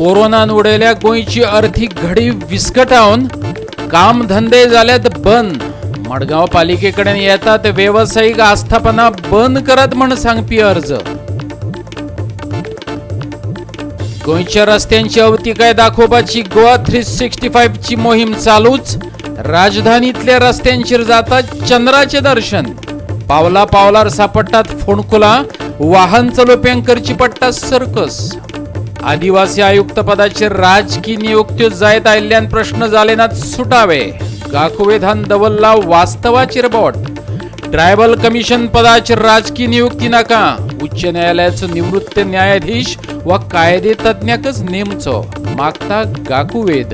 कोरोनान उडयल्या गोंयची अर्थीक घडी विस्कटावन कामधंदे जाल्यात बंद. मडगांव पालिके कडेन येतात वेवसायीक आस्थापना बंद करात म्हण सांगपी अर्ज. गोंयच्या रस्त्यांची अवतिकाय दाखोवपाची गोवा 365 ची मोहीम चालूच. राजधानीतल्या रस्त्यांचेर जाता चंद्राचे दर्शन. पावला पावलार सापडटात फोंडकुलां, वाहन चलोवप्यांक करची पडटा सर्कस. आदिवासी आयुक्त पदाचेर राजकी नियुक्त्यो जायत आयिल्ल्यान प्रश्न जाले नात सुटावे. गाकुवेधान दवरला वास्तवाचेर बोट. ट्रायबल कमिशन पदाचेर राजकी नियुक्ती नाका. उच्च न्यायालयाचो निवृत्त न्यायाधीश वा कायदे तज्ञाकच नेमचो, मागता गाकुवेद.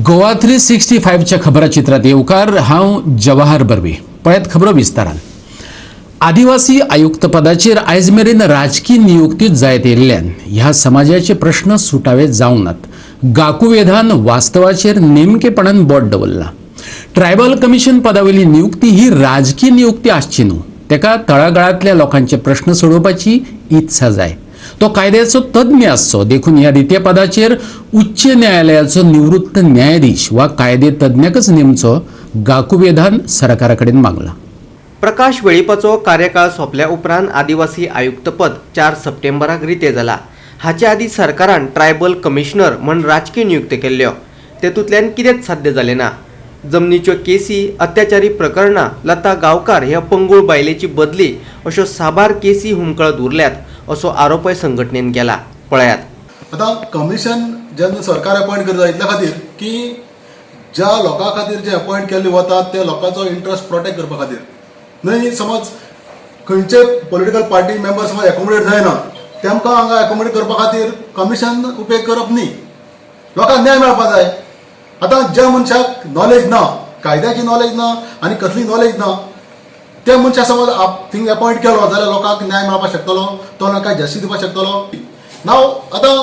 गोवा 365च्या खबराचित्रात येवकार. हांव जवाहर बर्वे. पळयात खबरो विस्तारान. आदिवासी आयुक्त पदाचेर आयज मेरेन राजकी नियुक्तीच जायत येयल्ल्यान ह्या समाजाचे प्रश्न सुटावे जावंक नात. गाकुवेधान वास्तवाचेर नेमकेपणान बोट दवरला. ट्रायबल कमिशन पदावयली नियुक्ती ही राजकी नियुक्ती आसची न्हू. तेका तळागाळांतल्या लोकांचे प्रश्न सोडोवपाची इत्सा जाय. तो कायद्याचो तज्ञ आसचो. देखून ह्या रित्या पदाचेर उच्च न्यायालयाचो निवृत्त न्यायाधीश वा कायदे तज्ञाकच नेमचो, गाकुवेधान सरकारा कडेन मागला. प्रकाश वेळीपाचो कार्यकाळ सोंपल्या उपरांत आदिवासी आयुक्तपद 4 सप्टेंबराक रितें जाला. हाचे आदीं सरकारान ट्रायबल कमिशनर म्हण राजकी नियुक्त केल्ल्यो. तेतूंतल्यान कितेंच साध्य जालें ना. जमनीच्यो केसी, अत्याचारी प्रकरणां, लता गांवकार ह्या पंगूळ बायलेची बदली अश्यो साबार केसी हुमकळत उरल्यात असो आरोपय संघटनेन केला. पळयात. आतां कमिशन जेन्ना सरकार अपॉयंट करता इतल्या खातीर की ज्या लोकां खातीर जे अपॉयंट केल्ले वतात त्या लोकांचो इंट्रस्ट प्रोटेक्ट करपा खातीर न्हय. समज खंयचे पॉलिटिकल पार्टी मेंबर समज एकोमोडेट जायना, तेमकां हांगा एकोमोडेट करपा खातीर कमिशन उपेग करप न्ही. लोकांक न्याय मेळपा जाय. आतां ज्या मनशाक नॉलेज ना, कायद्याची नॉलेज ना आनी कसली नॉलेज ना, त्या मनशाक समज थिंग अपॉयंट केलो जाल्यार लोकांक न्याय मेळपाक शकतलो? तो लोकांक जस्टीस दिवपाक शकतलो? नाव आतां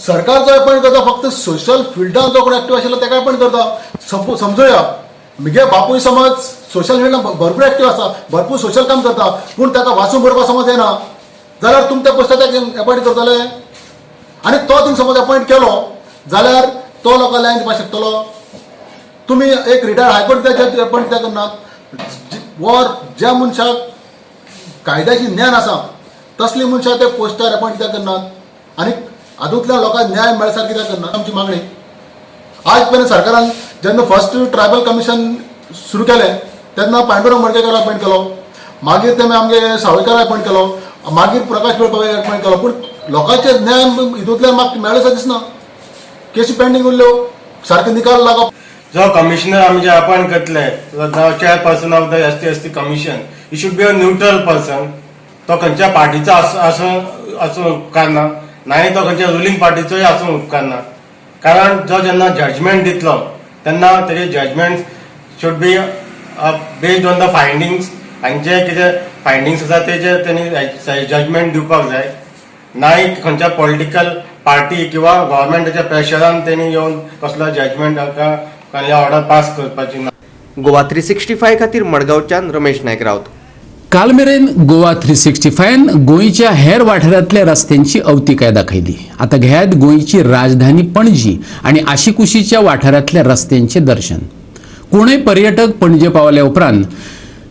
सरकार जो अपॉयंट करता, फक्त सोशल फिल्डान जो कोण एक्टीव आशिल्लो ताका अपॉयंट करता. सपोज समजुया म्हगे बापूय समज सोशल फिल्डान भरपूर एक्टीव आसा, भरपूर सोशल काम करता, पूण ताका वाचून बरोवपाक समज येना जाल्यार तुमी त्या पोस्टार ताका अपॉयंट करतले? आनी तो थिंग समज अपॉयंट केलो जाल्यार तो लोकांक लायन दिवपाक शकतलो? तुमी एक रिटायर्ड हायकोर्ट जज अपॉयंट कित्याक करनात? वर ज्या मनशाक कायद्याची ज्ञान आसा तसली मनशां ते पोस्टार अपॉयंट कित्याक करनात आनी हातूंतल्या लोकांक न्याय मेळसार कित्याक करनात? आमची मागणी. आज पर्यंत सरकारान जेन्ना फर्स्ट ट्रायबल कमिशन सुरू केलें तेन्ना पांडुरंग मडकेकर अपॉयंट केलो, मागीर तेमी आमगे सावयकार अपॉयंट केलो, मागीर प्रकाश वेळपाक अपॉयंट केलो, पूण लोकांचे न्याय हितूंतल्यान म्हाका मेळ्ळें दिसना. केसी पेंडींग उरल्यो, सारके निकाल लागप. जो कमिशनर आमी जे अपॉइंट करतले, chairperson of the ST SC commission, he should be a neutral person. तो खंयच्या पार्टीचो आसूं आसूं उपकारना, नाय तो खंयच्या रुलींग पार्टीचोय आसूं उपकारना. कारण जो जेन्ना जजमेंट दितलो तेन्ना तेजे judgement should be based on the findings आनी जे कितें फायंडिंग्स आसा तेजे तेणी जजमेंट दिवपाक जाय. नाय खंयच्या पॉलिटिकल पार्टी किंवा गव्हर्मेंटाच्या प्रेशरान तेणी येवन कसलो जजमेंट हाका कसली ऑर्डर पास करपाची ना. गोवा 365 खातीर मडगांवच्यान रमेश नायक राऊत. काल मेरेन गोवा 365 गोंयच्या हेर वाठारांतल्या रस्त्यांची अवतिकाय दाखयली. आतां घेयात गोंयची राजधानी पणजी आनी आशिकुशीच्या वाठारांतल्या रस्त्यांचें दर्शन. कोणूय पर्यटक पणजे पावल्या उपरांत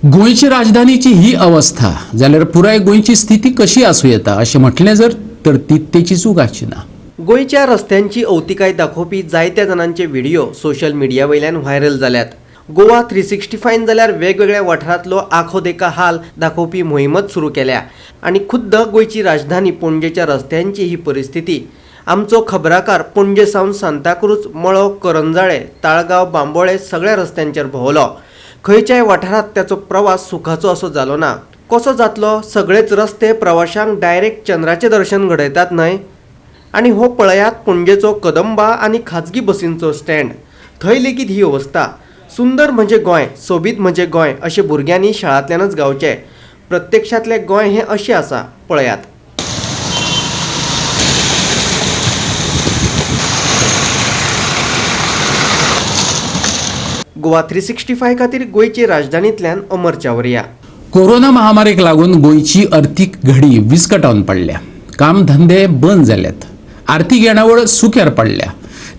गोंयची राजधानीची ही अवस्था जाल्यार पुराय गोंयची स्थिती कशी आसूं येता अशें म्हटलें जर तर ती तेची चूक आसची ना. गोंयच्या रस्त्यांची अवतिकाय दाखोवपी जायत्या जाणांचे व्हिडिओ सोशल मिडिया वयल्यान व्हायरल जाल्यात. गोवा 365 जाल्यार वेगवेगळ्या वाठारांतलो आखो देखा हाल दाखोवपी मोहीमच सुरू केल्या आनी खुद्द गोंयची राजधानी पणजेच्या रस्त्यांची ही परिस्थिती. आमचो खबराकार पणजे सावन सांताक्रूज, मळो, करंजाळे, ताळगांव, बांबोळे सगळ्या रस्त्यांचेर भोंवलो. खंयच्याय वाठारांत त्याचो प्रवास सुखाचो असो जालो ना. कसो जातलो? सगळेच रस्ते प्रवाशांक डायरेक्ट चंद्राचें दर्शन घडयतात न्हय? आनी हो पळयात पणजेचो कदंबा आनी खाजगी बसींचो स्टँड. थंय लेगीत ही अवस्था. सुंदर म्हणजे गोंय, सोबीत म्हणजे गोंय अशें भुरग्यांनी शाळांतल्यानच गावचें. प्रत्यक्षांतलें गोंय हें अशें आसा, पळयात. गोवा 365 खातीर गोंयचे राजधानींतल्यान अमर चावरिया. कोरोना महामारीक लागून गोंयची अर्थीक घडी विस्कटावन पडल्या. काम धंदे बंद जाल्यात, आर्थीक येणावळ सुक्यार पडल्या.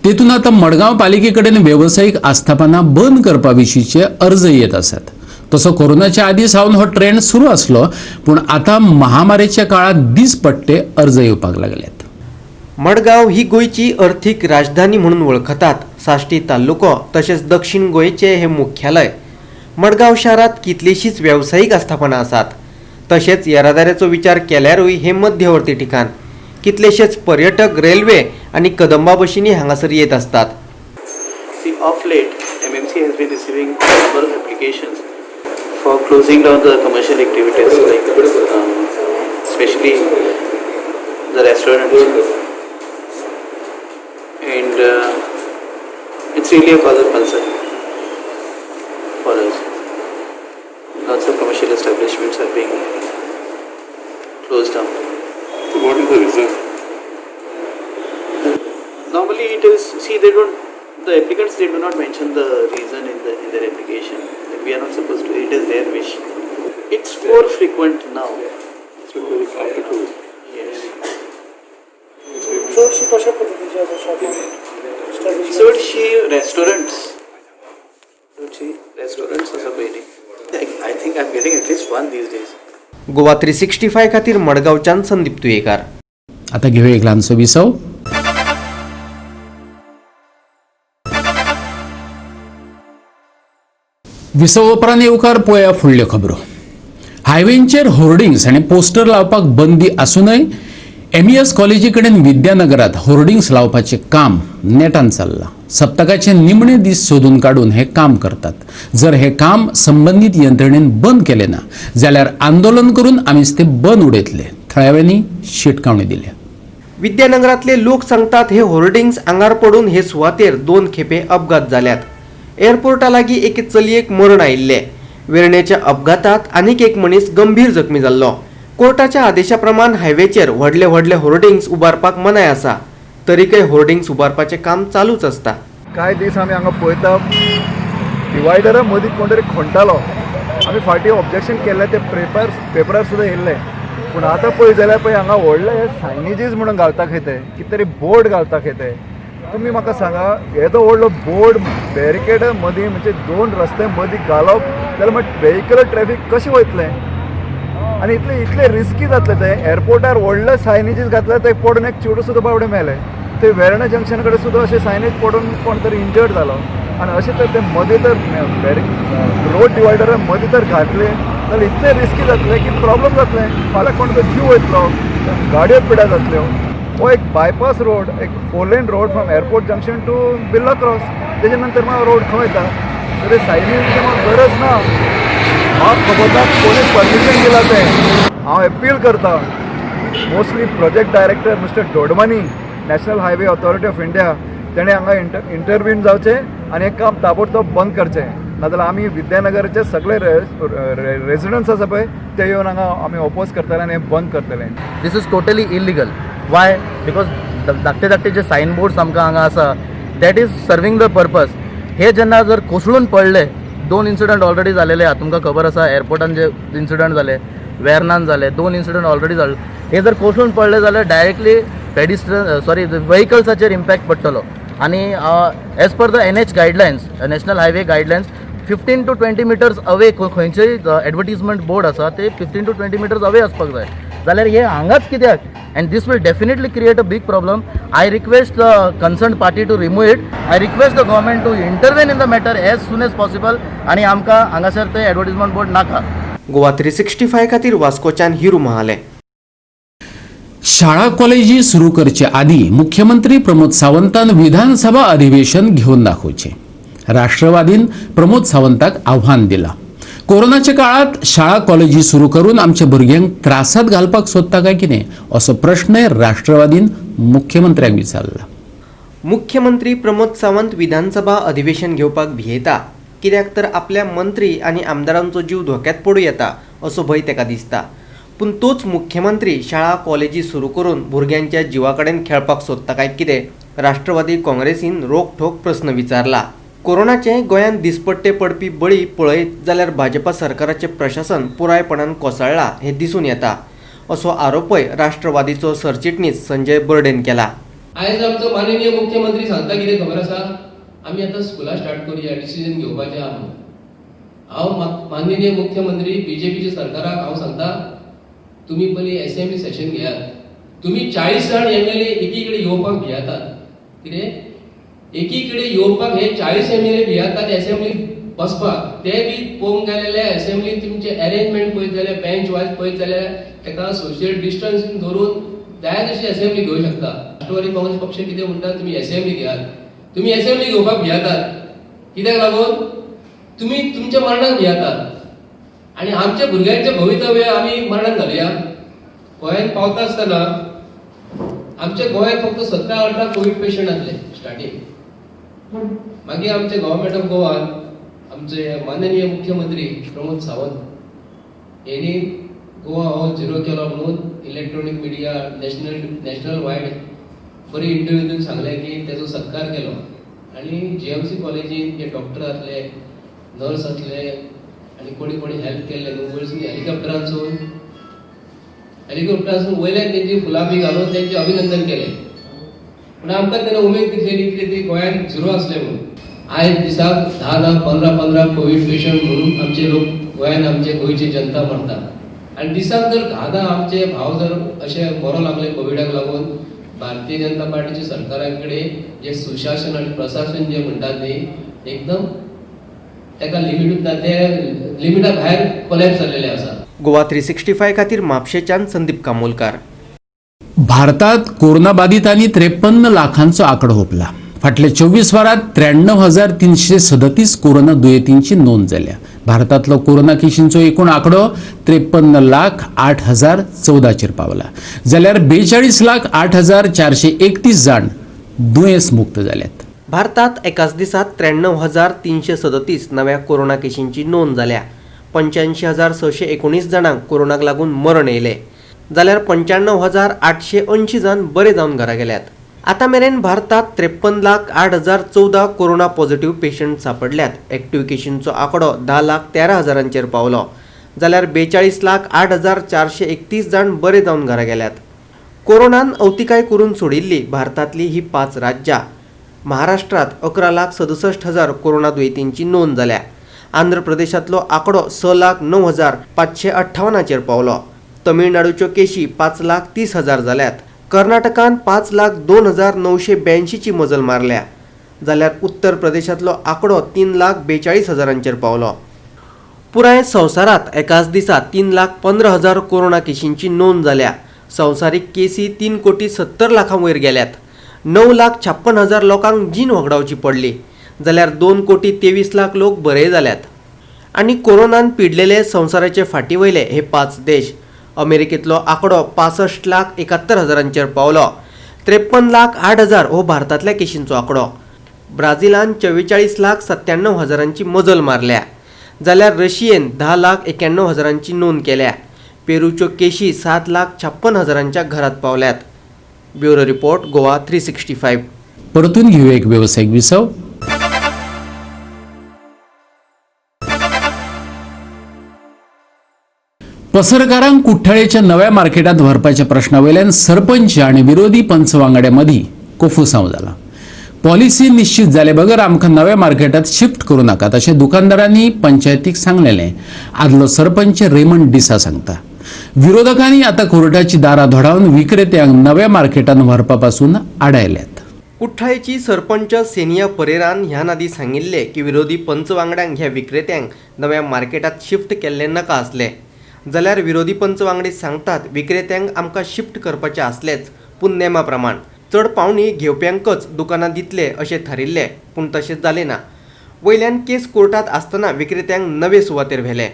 तेतून आतां मडगांव पालिके कडेन वेवसायीक आस्थापनां बंद करपा विशींचे अर्ज येत आसात. तसो कोरोनाच्या आदीं सावन हो ट्रेंड सुरू आसलो, पूण आतां महामारीच्या काळांत दीसपट्टे अर्ज येवपाक लागल्यात. मडगांव ही गोंयची अर्थीक राजधानी म्हणून वळखतात. साश्टी तालुको तशेंच दक्षिण गोंयचें हें मुख्यालय. मडगांव शारांत कितलींशींच वेवसायीक आस्थापनां आसात. तशेंच येरादारीचो विचार केल्यारूय हें मध्यवर्ती ठिकाण. कितलेशेच पर्यटक रेल्वे आनी कदंबा बशींनी हांगासर येत आसतात. See, of late, MMC has been receiving a number of applications for closing down the commercial activities, like especially the restaurants. And it's really a cause of concern for us. Lots of commercial establishments are being closed down. So what is the reason? Normally it is, see, they don't, the applicants, they do not mention the reason in their application. We are not supposed to, it is their wish. It's more frequent now. After COVID. Yes. चडशी कशा पद्दतीची आसा shopping? चडशी restaurants, चडशी restaurants आसा पयलीं. I think I am getting at least one these days. Goa 365 खातीर मडगांवच्यान संदीप तुयेकार. आता घेवया एक ल्हानसो विसव. विसव उपरांत येवकार. पळया फुडल्यो खबरो. हायवेंचेर होर्डिंग्स आनी पोस्टर लावपाक बंदी आसूनय एमईएस कॉलेजी कडेन विद्यानगरात होर्डिंग्स लावपाचें काम नेटान चल्लां. सप्तकाचे निमणे दीस सोदून काडून हें काम करतात. जर हें काम संबंदीत यंत्रणेन बंद केलें ना जाल्यार आंदोलन करून आमीच तें बंद उडयतले, थळाव्यांनी शिटकावणी दिल्या. विद्यानगरांतले लोक सांगतात, हे होर्डिंग्स आंगार पडून हे सुवातेर दोन खेपे अपघात जाल्यात. एअरपोर्टा लागीं एके चलयेक मरण आयिल्लें. वेर्णेच्या अपघातात आनीक एक मनीस गंभीर जखमी जाल्लो. कोर्टाच्या आदेशा प्रमाण हायवेचेर व्हडले व्हडले होर्डिंग्स उबारपाक मनाय आसा, तरीकय होर्डिंग्स उबारपाचें काम चालूच आसता. कांय दीस आमी हांगा पळयता, डिवायडरा मदीं कोण तरी खणटालो. आमी फाटीं ऑब्जेक्शन केल्लें, तें पेपरार सुद्दां येयल्लें. पूण आतां पळय जाल्यार पळय, हांगा व्हडले हे सायनेजीस म्हणून घालता खंय ते, कितें तरी बोर्ड घालता खंय ते. तुमी म्हाका सांगा, येदो व्हडलो बोर्ड बॅरिकेड मदीं, म्हणजे दोन रस्ते मदीं घालप जाल्यार मागीर वेहिकल ट्रॅफीक कशें वयतलें आनी इतले इतले रिस्की जातलें तें. एअरपोर्टार व्हडले सायनेजीस घातले, ते पडून एक चेडूं सुद्दां बाबडें मेलें. ते वेर्णा जंक्शन कडेन सुद्दां अशें सायनेज पडून कोण तरी इंजर्ड जालो. आनी अशें तर ते मदीं तर रोड डिवायडरा मदीं तर घातले जाल्यार इतलें रिस्की जातलें की प्रॉब्लम जातलें. फाल्यां कोण तरी जीव वयतलो, गाडयो पिड्यार जातल्यो. हो एक बायपास रोड, एक four lane road from airport junction to Birla cross. तेजे नंतर मागीर रोड खंय वयता? तर सायनेजीची म्हाका गरज ना. म्हाका खबर ना कोणी परमिशन दिलां तें. हांव एपील करता mostly project director Mister Dodmani, National Highway Authority of India, तेणें हांगा इंटरवीन जावचें आनी हें काम ताबडतोब बंद करचें. नाजाल्यार आमी विद्यानगराचे सगळे रेजिडंट्स आसा पळय, ते येवन हांगा आमी ओपोज करतले आनी हें बंद करतले. This is totally illegal. Why? Because धाकटे धाकटे जे सायन बोर्ड्स आमकां हांगा आसा, that is serving the purpose. हे जेन्ना जर कोसळून पडले, दोन इन्सिडंट ऑलरेडी जालेले आहा, तुमकां खबर आसा. एअरपोर्टान जे इन्सिडंट जाले, वेर्नान जाले, दोन इन्सिडंट ऑलरेडी जाले. हे जर कोसळून पडले जाल्यार डायरेक्टली पेडिस्ट्रियन, सॉरी, व्हेकल्साचेर इम्पॅक्ट पडटलो. आनी as per the NH guidelines, National Highway guidelines, 15 to 20 meters away खंयचेय एडवर्टीजमेंट बोर्ड आसा, ते 15 to 20 meters away आसपाक जाय. जाल्यार हे हांगाच कित्याक? And this will definitely create a big problem. I request the concern party to remove it. I request the government to intervene in the matter as soon as possible. आनी आमकां हांगासर ते एडवर्टीजमेंट बोर्ड नाका. गोवा 365 खातीर वास्कोच्यान हिरू महाले. शाळा कॉलेजी सुरू करचे आदी मुख्यमंत्री प्रमोद सावंतान विधानसभा अधिवेशन घेवन दाखोवचें, राष्ट्रवादीन प्रमोद सावंताक आव्हान दिलां. कोरोनाच्या काळात शाळा कॉलेजी सुरू करून आमच्या भुरग्यांक त्रासात घालपाक सोदता काय कितें, असो प्रश्नय राष्ट्रवादीन मुख्यमंत्र्यांक विचारला. मुख्यमंत्री प्रमोद सावंत विधानसभा अधिवेशन घेवपाक भियेता, कित्याक तर आपल्या मंत्री आनी आमदारांचो जीव धोक्यात पडूं येता असो भंय ताका दिसता. पूण तोच मुख्यमंत्री शाळा कॉलेजी सुरू करून भुरग्यांच्या जिवा कडेन खेळपाक सोदता काय कितें, राष्ट्रवादी काँग्रेसीन रोखठोक प्रस्न विचारला. कोरोनाचे गोंयांत दिसपट्टे पडपी बळी पळयत जाल्यार भाजपा सरकाराचें प्रशासन पुरायपणान कोसळ्ळां हें दिसून येता असो आरोपय राष्ट्रवादीचो सरचिटणीस संजय बर्डेन केला. आयज आमचो माननीय मुख्यमंत्री सांगता कितें खबर आसा, आमी आतां स्कुलां स्टार्ट करुया, डिसिजन घेवपाचें आहा म्हणून. हांव माननीय मुख्यमंत्री बीजेपीच्या सरकाराक हांव सांगता, तुमी पयलीं एसेंब्ली सेशन घेयात. तुमी 40 जाण एमएलए एकी कडेन येवपाक भियेतात. कितें एकी कडेन येवपाक हे 40 एमएलए भियेतात एसेंब्ली बसपाक. ते बी पळोवंक गेले जाल्यार एसेंब्लीन तुमचे एरेंजमेंट पळयत जाल्यार, बेंच वायज पळयत जाल्यार ताका सोशल डिस्टन्सींग धरून जाय तशी एसेंब्ली घेवंक शकता. राष्ट्रवादी काँग्रेस पक्ष कितें म्हणटा, तुमी एसेंब्ली घेयात. तुमी एसेंब्ली घेवपाक भियेतात कित्याक लागून? तुमी तुमच्या मरणाक भियेतात आनी आमच्या भुरग्यांचें भवितव्य आमी मरणाक घालया. गोंयांत पावता आसतना आमच्या गोंयांत फक्त 17-18 कोवीड पेशंट आसले स्टार्टींग. मागीर आमचे गव्हर्मेंट ऑफ गोवान आमचे माननीय मुख्यमंत्री प्रमोद सावंत यांनी गोवा हो झिरो केलो म्हणून इलेक्ट्रॉनीक मिडिया नॅशनल वायड बरी इंटरव्यू दिवन सांगलें की तेजो सत्कार केलो. आनी जीएमसी कॉलेजीन जे डॉक्टर आसले, नर्स आसले आनी कोणी कोणी हेल्प केल्ले न्हू, वयरसून हेलिकॉप्टरांसून वयल्यान तेंची फुलां बी घालून तेंचें अभिनंदन केलें. पूण आमकां तेन्ना उमेद दिसलेली कितें ती गोंयांत झिरो आसले म्हणून. आयज दिसाक 10-10, 15-15 कोवीड पेशंट म्हणून आमचे लोक गोंयांत आमचे गोंयची जनता मरता. आनी दिसाक जर 10-10 आमचे भाव जर अशे मरो लागले कोविडाक लागून, भारतीय जनता पार्टीच्या सरकारा कडेन जे सुशासन आनी प्रशासन जे म्हणटात न्ही, एकदम ताका लिमिटूच ना, ते लिमिटा भायर कोलॅप्स जाल्लेले आसा. गोवा 365 खातीर म्हापशेच्यान संदीप कामोलकार. भारतात कोरोना बाधितांनी 53 लाखांचो आंकडो हुपला. फाटल्या 24 वरांत 93,337 कोरोना दुयेंतींची नोंद जाल्या. भारतांतलो कोरोना केशींचो एकूण आंकडो 53,08,014 पावला, जाल्यार 42,08,431 जाण दुयेंस मुक्त जाल्यात. भारतात एकाच दिसात 93,337 नव्या कोरोना केशींची नोंद जाल्या. 85,619 जाणांक कोरोनाक लागून मरण येयलें, जाल्यार 95,880 जाण बरे जावन घरा गेल्यात. आतां मेरेन भारतात 53,08,014 कोरोना पॉझिटिव्ह पेशंट सांपडल्यात. एक्टिव्ह केशींचो आंकडो 10,13,000 पावलो, जाल्यार 42,08,431 जाण बरे जावन घरा गेल्यात. कोरोनान अवतिकाय करून सोडिल्ली भारतांतली ही 5 राज्यां. महाराष्ट्रात 11,67,000 कोरोना दुयेंतींची नोंद जाल्या. आंध्र प्रदेशांतलो आंकडो 6,09,558 पावलो. तमिळनाडूच्यो केशी 5,30,000 जाल्यात. कर्नाटकान 5,02,982 मजल मारल्या, जाल्यार उत्तर प्रदेशांतलो आंकडो 3,42,000 पावलो. पुराय संवसारांत एकाच दिसा 3,15,000 कोरोना केशींची नोंद जाल्या. संवसारीक केसी 3,70,00,000 वयर गेल्यात. 9,56,000 लोकांक जीण वगडावची पडली, जाल्यार 2,23,00,000 लोक बरे जाल्यात. आनी कोरोनान पिडलेले संवसाराचे फाटी वयले हे 5 देश. अमेरिकेंतलो आंकडो 65,71,000 पावलो. 53,08,000 हो भारतांतल्या केशींचो आंकडो. ब्राझिलान 44,97,000 मजल मारल्या, जाल्यार रशियेन 10,91,000 नोंद केल्या. पेरूच्यो केशी 7,56,000 घरात पावल्यात. Bureau report, Goa 365. परतून घेऊया एक व्यावसायिक विसव. पसरकारांक कुठ्ठाळेच्या नव्या मार्केटात व्हरपाच्या प्रश्नावयल्यान सरपंच आनी विरोधी पंच वांगड्या मदीं कोफुसांव जाला. पॉलिसी निश्चित जाले बगर आमकां नव्या मार्केटात शिफ्ट करूं नाकात अशें दुकानदारांनी पंचायतीक सांगलेलें. आदलो सरपंच रेमंड डिसा सांगता, विरोधकांनी आतां कोर्टाची दारां धोडावन विक्रेत्यांक नव्या मार्केटात व्हरपा पासून आडायल्यात. कुठ्ठाळेची सरपंच सेनिया परेरान ह्या आदी सांगिल्लें की विरोधी पंच वांगड्यांक ह्या विक्रेत्यांक नव्या मार्केटात शिफ्ट केल्लें नाका आसलें, जाल्यार विरोधी पंच वांगडी सांगतात विक्रेत्यांक आमकां शिफ्ट करपाचें आसलेंच, पूण नेमा प्रमाण चड पावणी घेवप्यांकच दुकानां दितले अशें थारिल्लें, पूण तशें जालें ना. वयल्यान केस कोर्टांत आसतना विक्रेत्यांक नवे सुवातेर व्हेले.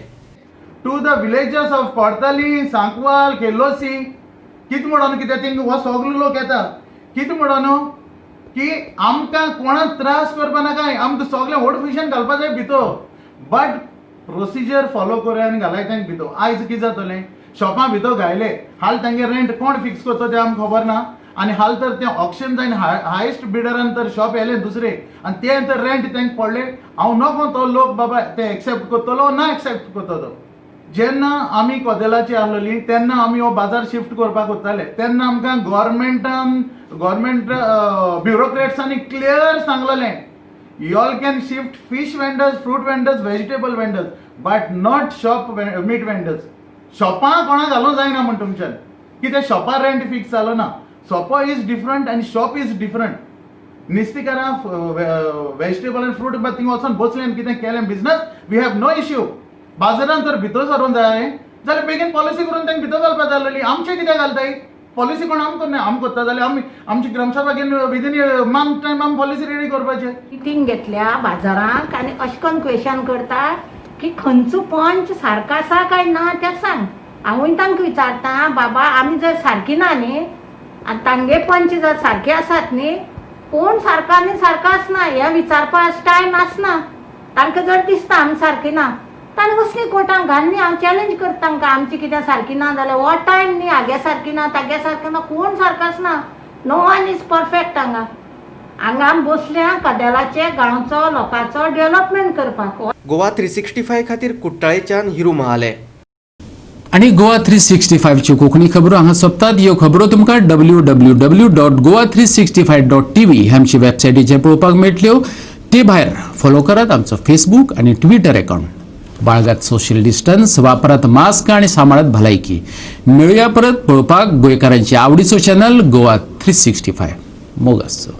To the villages of Cortalim, Sancoale, Quelossim, कितें म्हणून कित्याक थिंग हो सगलो लोक येता, कितें म्हणून की आमकां कोणाक त्रास करपा नाका, आमकां सगळें व्हड फिशन घालपा जाय भितर, बट प्रोसिजर फॉलो करूया आनी घालाय तांकां भितर. आयज कितें जातलें, शॉपां भितर घायले हाल तांगे रेंट कोण फिक्स करता तें आमकां खबर ना. आनी हाल तर तें ऑक्शन जायन हायस्ट बिडरान तर शॉप येयलें दुसरे आनी ते तर रेंट तांकां पडलें. हांव नको तो लोक बाबा ते एक्सेप्ट करतलो ना एक्सेप्ट करतलो. जेन्ना आमी कदेलाची आहलोली तेन्ना आमी हो बाजार शिफ्ट करपाक वताले तेन्ना आमकां गव्हर्मेंटान गव्हर्मेंट ब्युरोक्रेट्सांनी क्लियर सांगलेलें, you all can shift fish vendors, fruit vendors, vegetable vendors, but not shop meat vendors. शॉपां कोणाक घालूंक जायना म्हण तुमच्यान, कित्याक शॉपार रेंट फिक्स जालो ना. शॉपा is different आनी शॉप is different. नुस्तेकारां वेजिटेबल आनी फ्रूट थिंगा वचोन बसलें आनी कितें केलें business, we have no issue. बाजारान तर भितर सरोंक जाय जाल्यार बेगीन पॉलिसी करून तांकां भितर घालपाक जाय आसलेली. आमचें कित्याक घालताय पॉलिसी? कोण आम करना, आम करता जाल्यार आमी आमची ग्रामसभा घेवन विदीन मंथ टायम आमी पॉलिसी रेडी करपाचे. मिटींग घेतल्या बाजारांक आनी अशें करून क्वेशन करता की खंयचो पंच सारको आसा काय ना तें सांग. हांवूय तांकां विचारता, बाबा आमी जर सारकी ना न्ही आनी तांगे पंच जर सारके आसात न्ही, कोण सारको आनी सारको आसना हें विचारपाक टायम आसना. तांकां जर दिसता आमी सारकी ना, तांणी वचनी कोर्टान घाल न्ही. हांव चॅलेंज करता तांकां, आमची कितें सारकी ना जाल्यार हो टायम न्ही, हागे सारकी ना, तागे सारकी ना, कोण सारको आसना. No one is perfect. हांगा हांगा आमी बसल्या कदेलाचे गांवचो लोकांचो डेव्हलपमेंट करपाक. गोवा 365 खातीर कुट्टाळेच्यान हिरू महाले. आनी गोवा 365च्यो कोंकणी खबरो हांगा सोंपतात. ह्यो खबरो तुमकां www.goa365.tv ह्या आमची वेबसायटीचेर पळोवपाक मेळटल्यो. ते भायर फॉलो करात आमचो फेसबूक आनी ट्विटर अकावंट. बाळगात सोशल डिस्टन्स, वापरात मास्क आनी सांबाळात भलायकी. मेळुया परत पळोवपाक गोंयकारांची आवडीचो चॅनल गोवा 365. मोग आसचो.